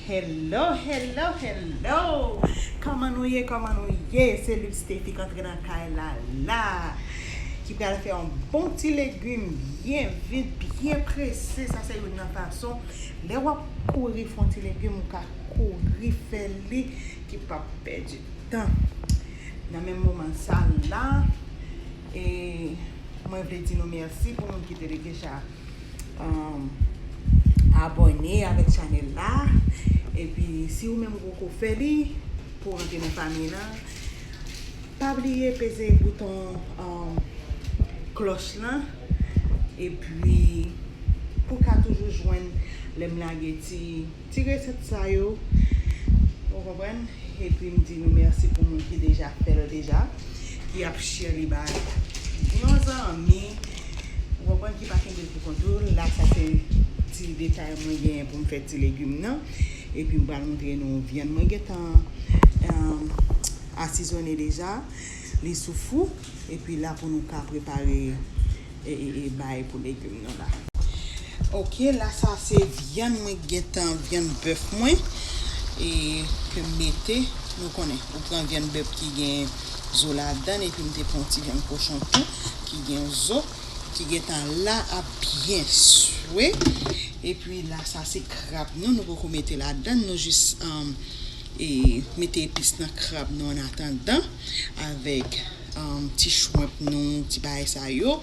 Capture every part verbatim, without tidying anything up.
Hello, hello, hello! Kòman nou ye? Kòman nou ye? Se Lil Steffi k antre nan kay la la, ki pral fè yon bon ti legim byen vit, byen prese. Sa se youn nan fason, lè w ap kouri fè yon ti legim, ou ka kouri fè li, ki p ap pèdi tan. Nan menm moman sa la, e mwen vle di nou mèsi pou moun ki te deja um, abòne avèk chanèl la. Epi, si ou menm ou poko fè li, pou w antre nan fanmi lan, pa bliye peze bouton, um, klòch lan. Epi, pou w ka toujou jwenn lè m lage ti, ti resèt sa yo. Ou konprann? Epi, m di nou mèsi pou moun ki deja fè l deja, ki ap share li bay yon zanmi, ou konprann, ki pa kenbe l pou kont ou. La, sa se ti detay mwen genyen pou m fè ti legim nan. Epi m pral montre nou vyann mwen gentan, um, asizone deja. Li sou fou. Epi la pou nou ka prepare e, e, e bay pou legim nan la. Ok, la sa se vyann mwen gentan, vyann bèf mwen, e ke m mete, nou konnen, ou pran vyann bèf ki gen zo ladann, epi m te pran ti vyann kochon tou, ki gen zo, ki gentan la ap byen swe. Epi la sa se krab nou, nou poko mete ladann, nou jis, um, e mete epis nan krab nou an atandan, avèk, um, ti shrimp nou, ti bagay sa yo.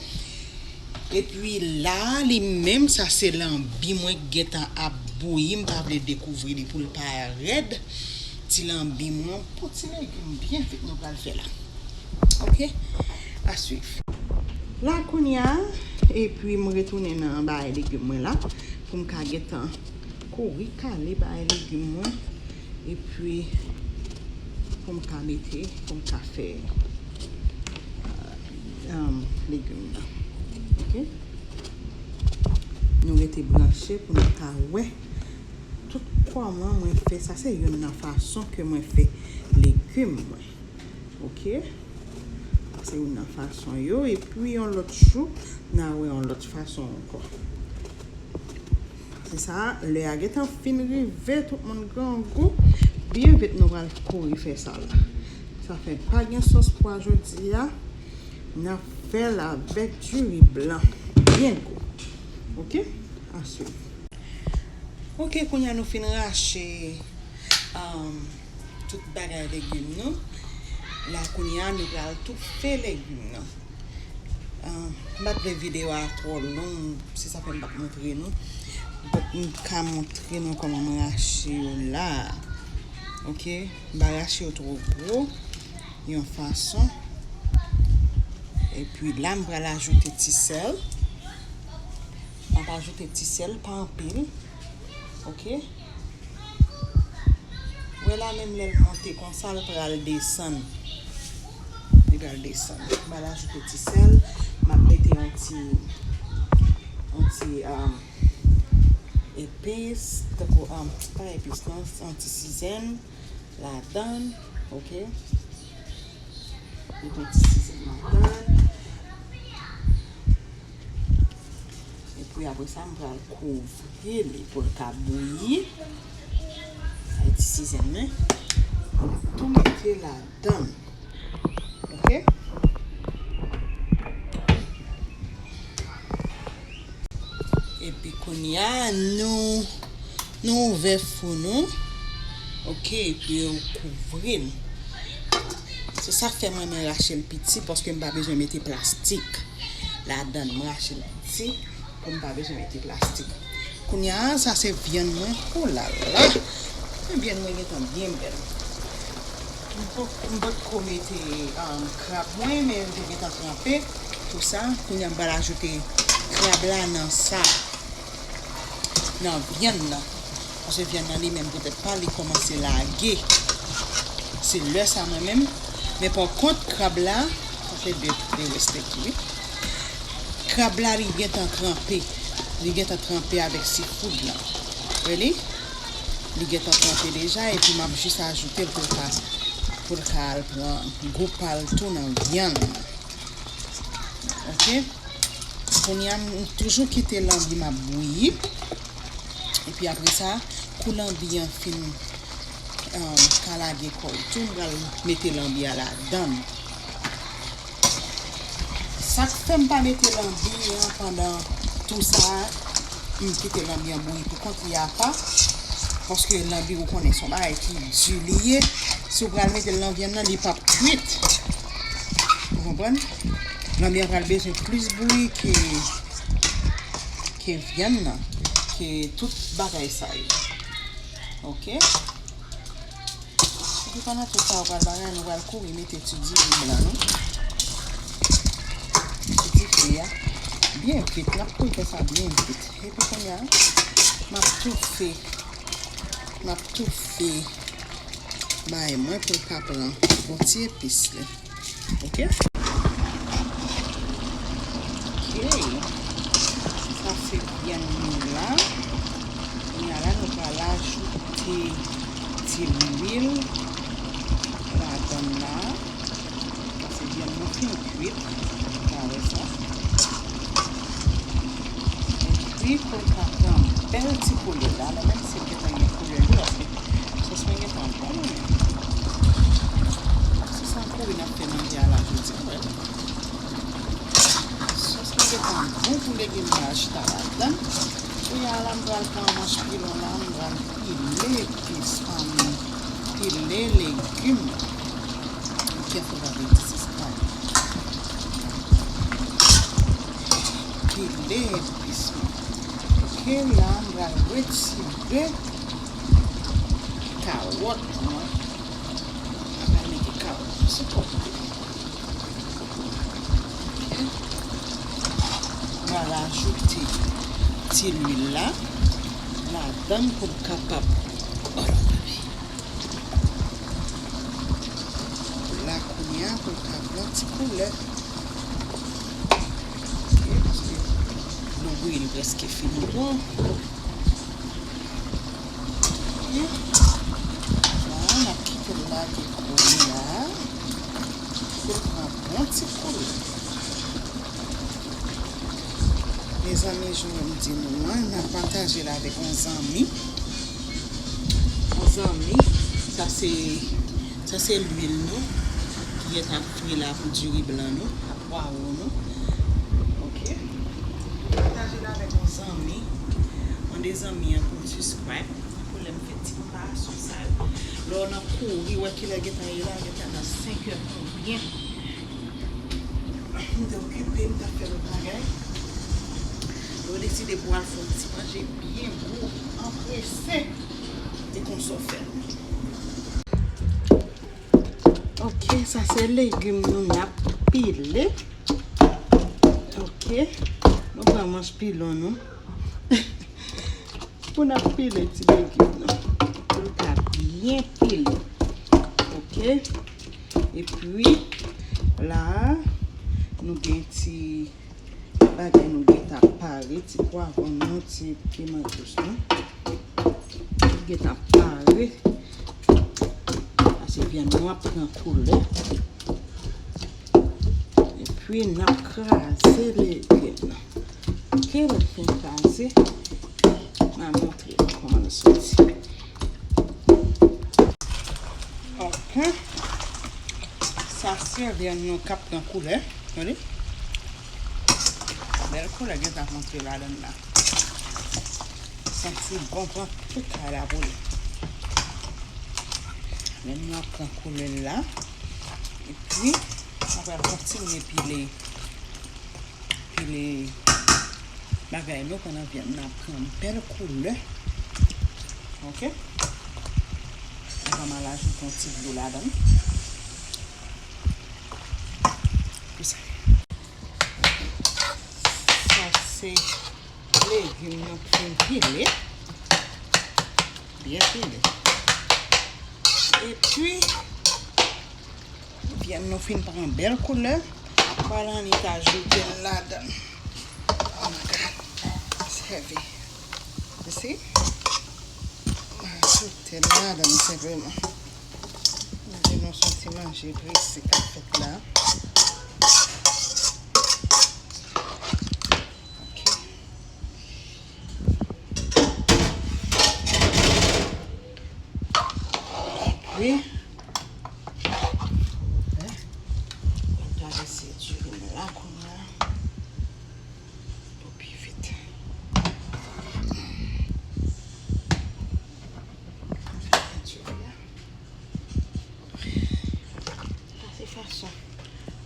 Epi la, li menm, sa se lanbi mwen k gentan ap bouyi, m pa vle dekouvri li pou l pa rèd. Ti lanbi mwen, pou ti legim byen vit nou pral fè la. Ok? A swiv. La kounye a, epi m retounen nan bagay legim mwen la, pou m ka gentan kouri kale bagay legim mwen. Epi, pou m ka mete, pou m ka fè, um, legim nan. Ok? Nou rete branche pou nou ka wè tout kòman mwen fè. Sa se youn nan fason ke mwen fè legim mwen. Ok? Sa se youn nan fason yo. Epi, yon lòt jou, n a wè yon lòt fason ankò. Se sa, lè a gentan fin rive, tout moun grangou. Byen vit nou pral kouri fè sa la. Sa fè pa gen sòs pwa jodi a. N ap fè l avèk diri blan. Byen gou. Ok? A swiv. Ok, kounye a nou fin rache, um, tout bagay legim nou. La kounye a nou pral tou fè legim nou. Ah, m pa t vle videyo a twò long, se sa fè m p ap montre nou. But m ka montre nou kòman m rache yo la. Ok? M pa rache yo twò gwo, yon fason. Epi la, m pral ajoute ti sèl. M ap ajoute ti sèl, pa anpil. Ok? Wè la menm lè l monte konsa, l pral desann. Li pral desann. M pral ajoute ti sèl. M ap mete yon ti, yon ti, um, epis, tankou, um, pa epis non, yon ti sizèn ladann, ok? Mete yon ti sizèn ladann. Epi apre sa, m pral kouvri li pou l ka bouyi. Sa ti sizèn mwen. M ap tou mete ladann. Ok? Epi kounye a, nou, nou ouvè fou nou. Ok, epi ou kouvri l. Se sa k fè mwen renmen rache l piti, paske m pa bezwen mete plastik ladann. M rache l piti pou m pa bezwen mete plastik. Kounye a, sa se vyann mwen. Oulala! Men vyann mwen gentan byen bèl. M pot, m potko mete, um, krab mwen, men l te gentan tranpe. Pou sa, kounye a m pral ajoute krab la nan sa, nan vyann nan. Paske vyann nan li menm poutèt pa li kòmanse lage. Se lè sa mwen menm. Men pa kont, krab la, sa se de, de reste ki, wi. Krab la, li gentan tranpe. Li gentan tranpe avèk seafood lan. Wè li? Li gentan tranpe deja, epi m ap jis ajoute l pou l ka, pou l ka al pran gou pa l tou nan vyann nan. Ok? Kounye a, m toujou kite lanbi m ap bouyi. Epi apre sa, kou lanbi an fin, um, ka lage kò l tou, m pral mete lanbi a ladan l. Sa k fè m pa mete lanbi an pandan tou sa a, m kite lanbi an bouyi pou kont li apa, paske lanbi ou konnen se yon bagay ki di li ye. Si w pral mete l nan vyann nan, li p ap kwit. Ou konprann? Lanbi an pral bezwen plis bouyi ke, ke vyann nan, ke tout bagay sa yo. Oke? Epi pandan tout sa, ou pral bagay, nou pral kouri mete ti diri blan nou sou dife a byen vit. N ap kouri fè sa byen vit. Epi kounye a, m ap toufe, m ap toufe bay mwen pou l ka pran bon ti epis li. Oke? Oke. Sa se vyann nou la. Kounye a la, nou pral ajoute ti lwil ladan l la. Paske vyann nou fin kwit. Ou ka wè sa. Epi, pou l ka pran bèl ti koulè la, la menm si l gentan gen koulè li, paske sòs mwen gentan bon, men se sa kouri n ap fè manje a la jodi a, wè. Sòs mwen gentan bon pou legim nan chita ladan. Kounye a la, m pral pran manch pilon la, m pral pile epis, um, pile legim nan. Be careful what you do, this is hard. Pile epis mwen. Oke, la, m pral retire kawòt mwen. M pral mete kawòt mwen sou kote. Oke. M pral ajoute ti lwil la ladan l pou l kapab. La kounye a pou l ka pran ti koulè. Oke, paske nou bouyi l prèske fini bon. Oke. La, n ap kite l lage koulè la. Pou l pran bon ti koulè. Mezanmi, jan m di nou an, n ap pataje l avèk yon zanmi. Yon zanmi, sa se, sa se lwil nou ki gentan fri la pou diri blan nou, ak pwawo nou. Oke. Pataje l avèk yon zanmi. Mande zanmi an pou l subscribe. Pou lè m fè ti preparasyon sa yo. Lè w nan kouri, wè kilè gentan ye la, gentan nan senk è konbyen. M te okipe, m t ap fè lòt bagay. Yo deside pou al fè yon ti manje byen gwo, anprese. E konsa w fè l. Oke, sa se legim nou n ap pile. Oke, nou pran manch pilon nou. Pou n ap pile ti legim nan. Pou l ka byen pile. Oke. Epi, la a, nou gen ti bagay nou gentan pare, ti pwavwon nou, ti piman dous nou. Gentan pare. Pase vyann nou ap pran koulè. Epi, n ap kraze legim nan. Oke, lè l fin kraze, m a montre nou kòman l soti. Oke. Sa se vyann nou k ap pran koulè. Gade. Bèl koulè gentan ap antre ladan l la. Santi bon pran tout kay la pou li. Vyann nou ap pran koulè l la. Epi, nou pral kontinye pile, pile bagay nou pandan vyann nan pran bèl koulè. Oke. Anvan m al ajoute yon ti dlo ladan l. Pou sa. Sa se legim nou k fin pile. Byen pile. Epi, vyann nou fin pran bèl koulè. Pral annik ajoute l ladan l. Oh my God. It's heavy. You see? Ajoute l ladan l senpleman. Manje nou se yon ti manje prese k ap fèt la. Oke. Mwen travèse diri m la kounye a pou pi vit. Diri a. Sa se fason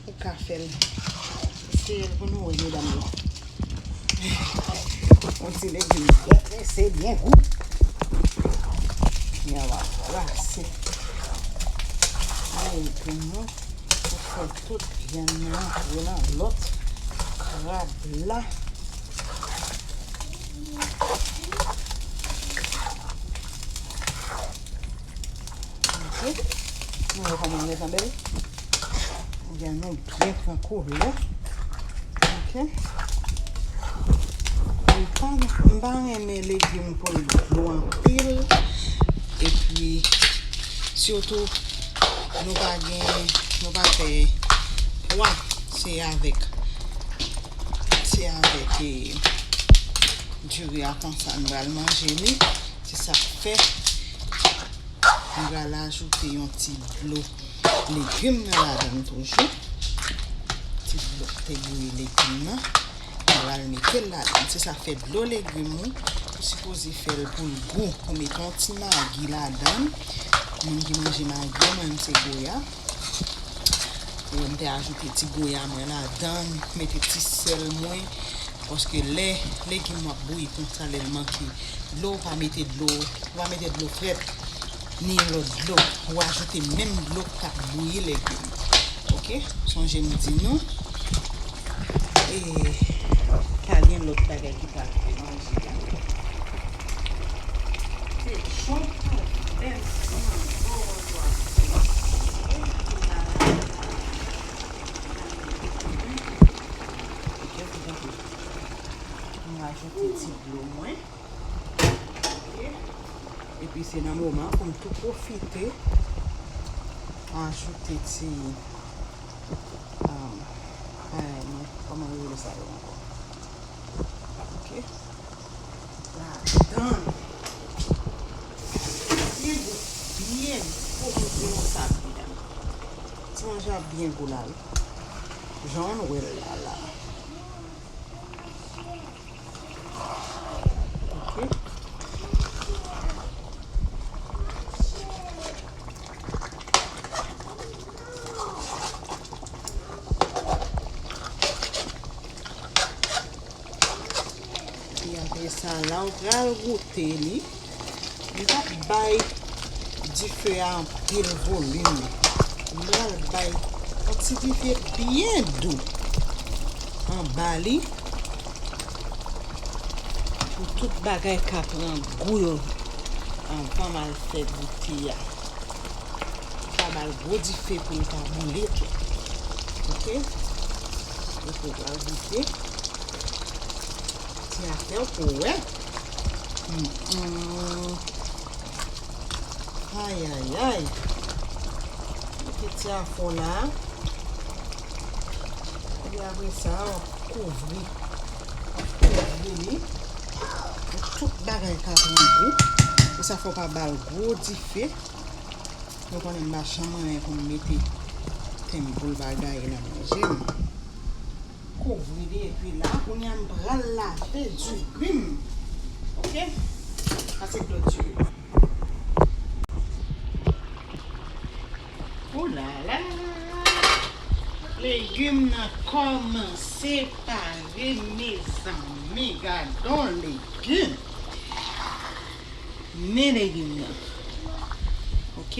ou ka fè l. Eseye l pou nou wè, medam yo. Yon ti legim byen prese, byen gou. Kounye a w a brase legim nou pou fè tout vyann nan antre nan lòt krab la. Ok. Nou wè kòman l gentan bèl. Vyann nou byen pran koulè. Ok. M pa, m pa renmen legim pou l dlo anpil. Epi, sitou, nou pa gen, nou pa fè pwa. Se avèk, se avèk, e, diri a konsa n pral manje li. Se sa k fè m pral ajoute yon ti dlo legim nan ladan l toujou. Ti dlo k te bouyi legim nan. M pral mete l ladan l. Se sa k fè dlo legim ou, ou sipoze fè l pou l gou. Ou mete yon ti magi ladan l. Moun ki manje magi, mwen menm se goya. Ou wè m te ajoute ti goya mwen ladan l, mete ti sèl mwen, paske lè legim w ap bouyi konsa, lè l manke dlo, ou pa mete dlo, ou pa mete dlo frèt, ni lòt dlo, ou ajoute menm dlo k ap bouyi legim. Ok? Sonje m di nou, e, ka gen lòt bagay ki pral fè manje a. Se jan w pral fè l, kòman w ap fè. M rajoute ti dlo mwen. Ok. Epi se nan moman pou m tou pwofite ajoute ti, um, bagay mwen, kòman yo rele sa yo ankò? Ok. Ladan. Byen gou, byen gou, pou nou di nou sa, medam. Ti manje a byen gou la, wi. Jan w wè l la, la. Ok. Epi apre sa, la, ou pral goute li. M p ap bay dife a anpil volim. M pral bay yon ti dife byen dou anba li pou tout bagay ka pran gou yo anvan m al fè goute a. Pa ba l gwo dife pou l pa boule tou. Ok? Epi w pral goute. Ti afè w pou w wè. Mm, mm. Ayayay. Mete ti afè w la. Epi apre sa, w ap kouvri. W ap kouvri li. Pou tout bagay ka pran gou. Pou sa fè w pa ba l gwo dife. Nou konnen m pa janm renmen pou m mete tenm boul bagay nan manje m. Kouvri li, epi la, kounye a m pral lave diri m. Ok? Sa se dlo diri m. Oulala! Legim nan kòmanse pare, mezanmi. Gadon legim! Men legim nan. Ok,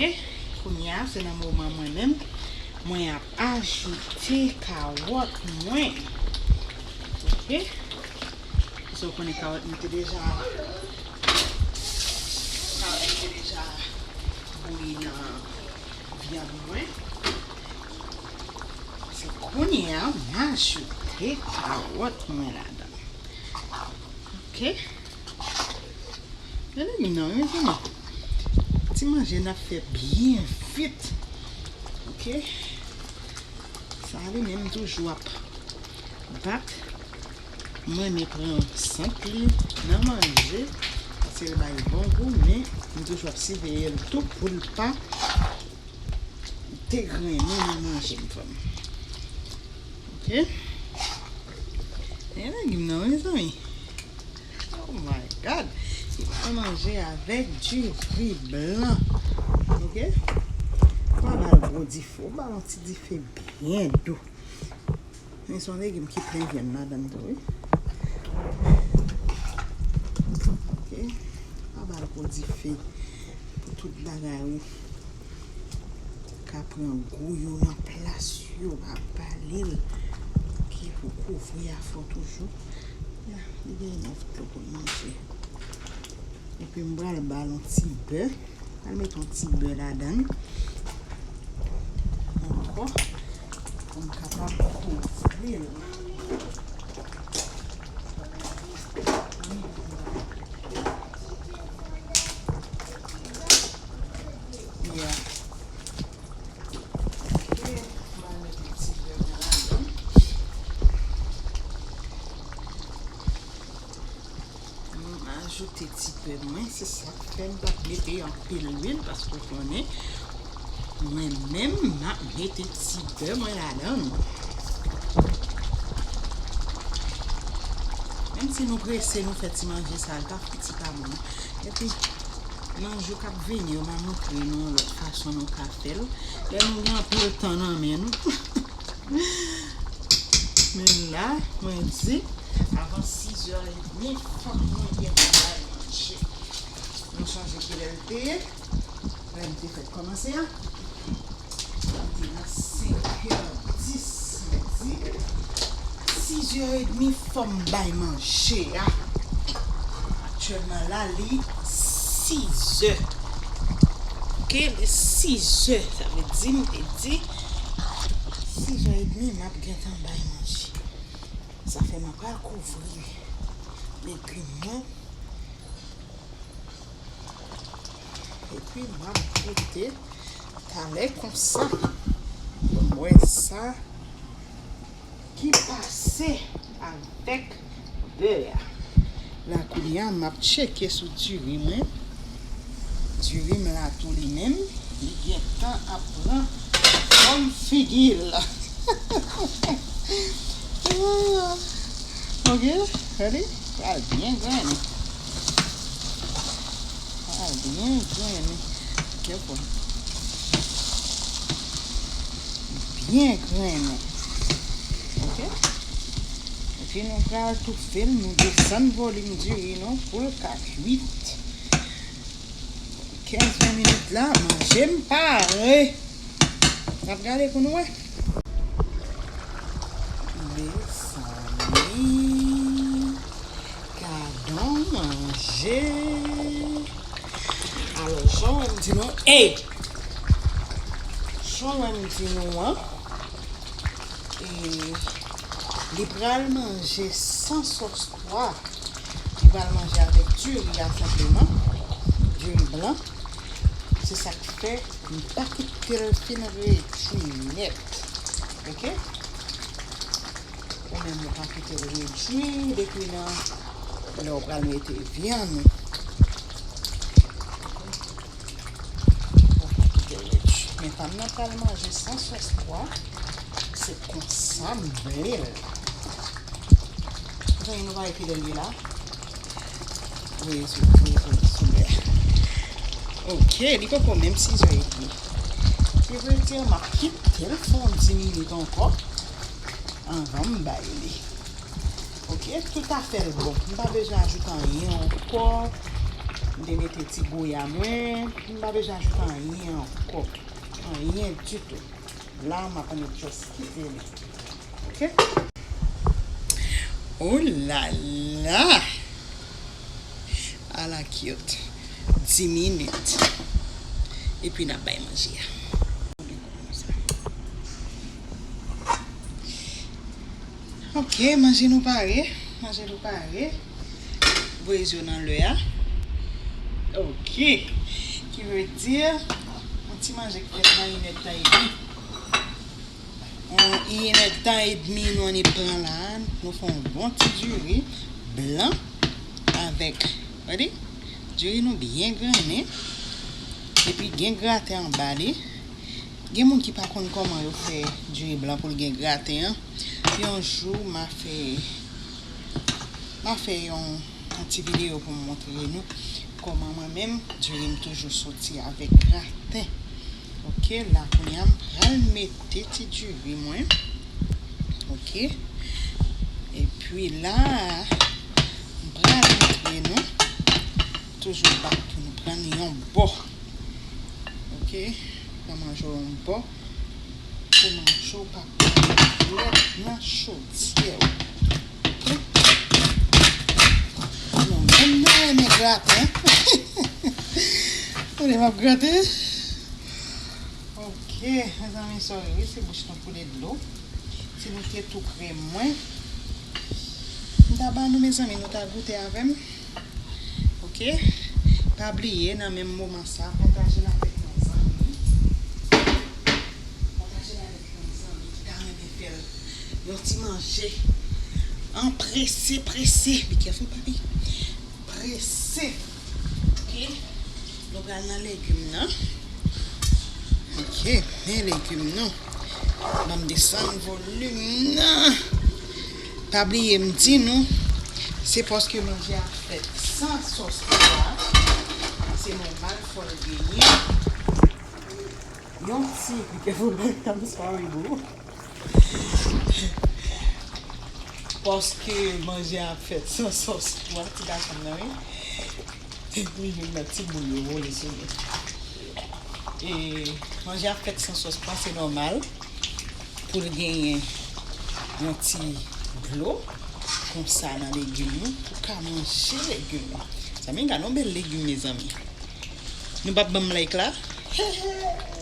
kounye a, se nan moman mwen menm, mwen ap ajoute kawòt mwen. Ok, so w konnen kawòt mwen te deja, kawòt mwen te deja bouyi nan vyann mwen. Se kounye a, m ajoute kawòt mwen ladan. Ok. Gade nou non, mezanmi. Ti manje n ap fè byen vit. Ok. Sa li menm toujou ap bat. Mwen renmen pran sant li nan manje. Se l bay bon gou, men m toujou ap siveye l tou pou l pa degrennen nan manje m, fanm. Ok? E legim nan, mezanmi. Oh my God! Li pral manje avèk diri blan. Ok? Pa ba l gwo dife, ou ba l yon ti dife byen dou. Men se yon legim ki plen vyann ladan l tou, wi. Ok? Pa ba l gwo dife pou tout bagay ou ka pran gou yo nan plas yo, pa bale l. Ok, pou kouvri a fò toujou. Ya, li gen yon ti poko manje. Epi m pral ba l yon ti bè. Pral met yon ti bè ladan l. Ankò. Pou m kapab kouvri l. Yeah. Ok, m pral mete ti bè mwen ladan. M ajoute ti bè mwen, se sa k fè m pa t mete anpil lwil, paske w konnen, mwen menm, m ap mete ti bè mwen ladan l. Menm si nou prese, nou fè ti manje sa, l ka fè ti pa bon. Epi, nan jou k ap vini yo, m a montre nou yon lòt fason nou ka fè l. Lè nou gen anpil tan nan men nou. Men la, mwen di, avan sizè edmi, fòk mwen gen pou bay manje. Nou sonje kilè l te ye? Lè m te fèk kòmanse a? Li te nan senk è dis, mwen di, sizè edmi, fò m bay manje a. Aktyèlman la, li sizè. Ok, li sizè. Sa vle di, m te di, sizè edmi, m ap gentan bay manje. Sa fè m ap al kouvri legim mwen. Epi m ap goute talè konsa. Pou m wè sa ki pase avèk bè a. La kounye a, m ap tcheke sou diri mwen. Diri m la tou li menm, li gentan ap pran fòm figi l. Ok, ready? Pral byen grennen. Pral byen grennen. Careful. Byen grennen. Ok? Epi nou pral toufe l, nou desann volim diri nou pou l ka kwit. Kenz ven minit la, manje m pare. N ap gade pou nou wè. Mezanmi, gadon manje. Alò, jan w wè m di nou, ey! Jan w wè m di nou an, e, li pral manje san sòs pwa. Li pral manje avèk diri a senpleman, diri blan. Se sa k fè m pa kite l fin redui nèt. Ok? Ou menm ou pa kite l redui depi nan lè w pral mete vyann ou. Ou pa kite l redui. Men pa m nan pral manje san sòs pwa. Se konsa m vle l. Zanmi nou pa epile li la. Voye sou, voye sou, sou bè. Ok, li poko menm sizè edmi. Ki vle di m ap kite l fè yon dis minit ankò anvan m bay li. Ok, tout afè l bon. M pa bezwen ajoute anyen ankò. M te mete ti gouya mwen. M pa bezwen ajoute anyen ankò. Anyen ditou. La, m ap annik just kite li. Ok? Oh la la! Ala cute. Dis minit. Epi n ap bay manje a. Ok, manje nou pare. Manje nou pare. Voye zye w nan lè a. Ok. Ki vle di, yon ti manje k fèt nan inèdtan edmi. Yon inèdtan edmi nou annik pran la, nou fè yon bon ti diri blan avèk, gade, Diri nou byen grennen. Epi gen graten anba li. Gen moun ki pa konn kòman yo fè diri blan pou l gen graten an. Yon jou, m a fè, m a fè yon, yon ti videyo pou m montre nou kòman mwen menm, diri m toujou soti avèk graten. Ok, la kounye a, m pral mete ti diri mwen. Ok. Epi la, m pral montre nou. Toujou bat pou nou pran yon bò. Ok. Pran manje w yon bò. Pou manje w pa pran lèt nan chodyè w. Ok. Nou menm nou renmen graten. Tande m ap graten. Ok, mezanmi, sorry, wi, si bouch nou koule dlo. Si nou te tou kremwen, m ta ba nou, mezanmi, nou ta goute avè m. Ok? Pa bliye, nan menm moman sa, pataje l avèk yon zanmi. Pataje l avèk yon zanmi ki ta renmen fè l yon ti manje. An prese, prese. Be careful, papi. Prese. Ok. Nou pral nan legim nan. Ok, men legim nou. Ban m desann volim nan. Pa bliye m di nou, se paske manje a fèt san sòs pwa. Se nòmal, fò l genyen yon ti, I'm sorry, boo. Paske manje a ap fèt san sòs pwa, ti gason m nan, wi. Li vin nan ti boul yo wole sou li. E manje a ap fèt san sòs pwa, se nòmal pou l genyen yon ti dlo konsa nan legim ou, pou ka manje legim ou. Zanmi, gade yon bèl legim, mezanmi. Nou p ap ban m like la? He, he,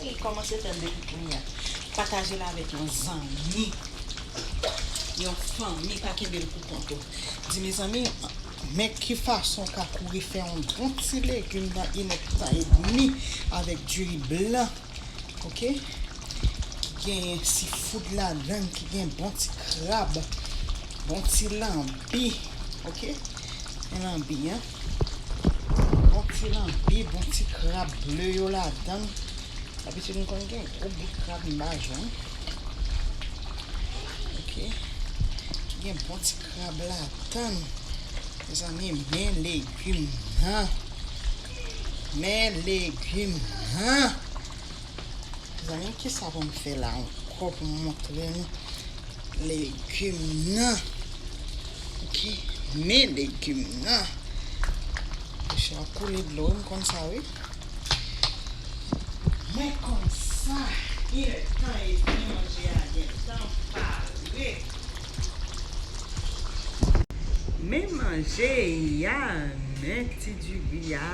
li kòmanse fè l depi kounye a. Pataje l avèk yon zanmi, yon fanmi, pa kenbe l pou kont ou. Di, mezanmi, men ki fason w ka kouri fè yon bon ti legim nan inèdtan edmi avèk diri blan. Ok? Ki gen sifoud ladan l, ki gen bon ti krab, bon ti lanbi. Ok? Men lanbi, an. Bon ti lanbi, bon ti krab ble yo ladan l. Dabitid, m konn gen gwo bout krab m pa jwenn. Ok. Gen bon ti krab ladan l. Mezanmi, men legim nan. Men legim nan. Mezanmi, kisa pou m fè la ankò pou m montre nou legim nan? Ok, men legim nan. Bouch la koule dlo, m konn sa, wi. Mwen konn sa, inèdtan edmi manje a gentan pare. Men manje a, men ti diri a,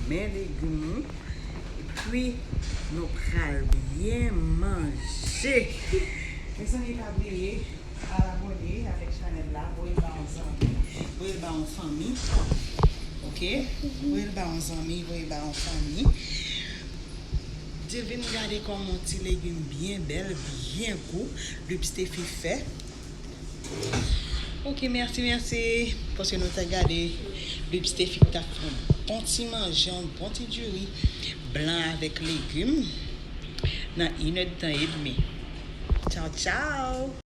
men legim ou. Epi, nou pral byen manje. Mezanmi, pa bliye al abòne avèk chanèl la, voye l ba yon zanmi, voye l ba yon fanmi. Ok? Voye l ba yon zanmi, voye l ba yon fanmi. Di l vin gade kòman yon ti legim byen bèl, byen gou, Lub Steffi fè. Ok, mèsi, mèsi. Paske nou te gade Lub Steffi ki t ap fè yon bon ti manje, yon bon ti diri blan avèk legim nan inèdtan edmi. Tchaw, tchaw!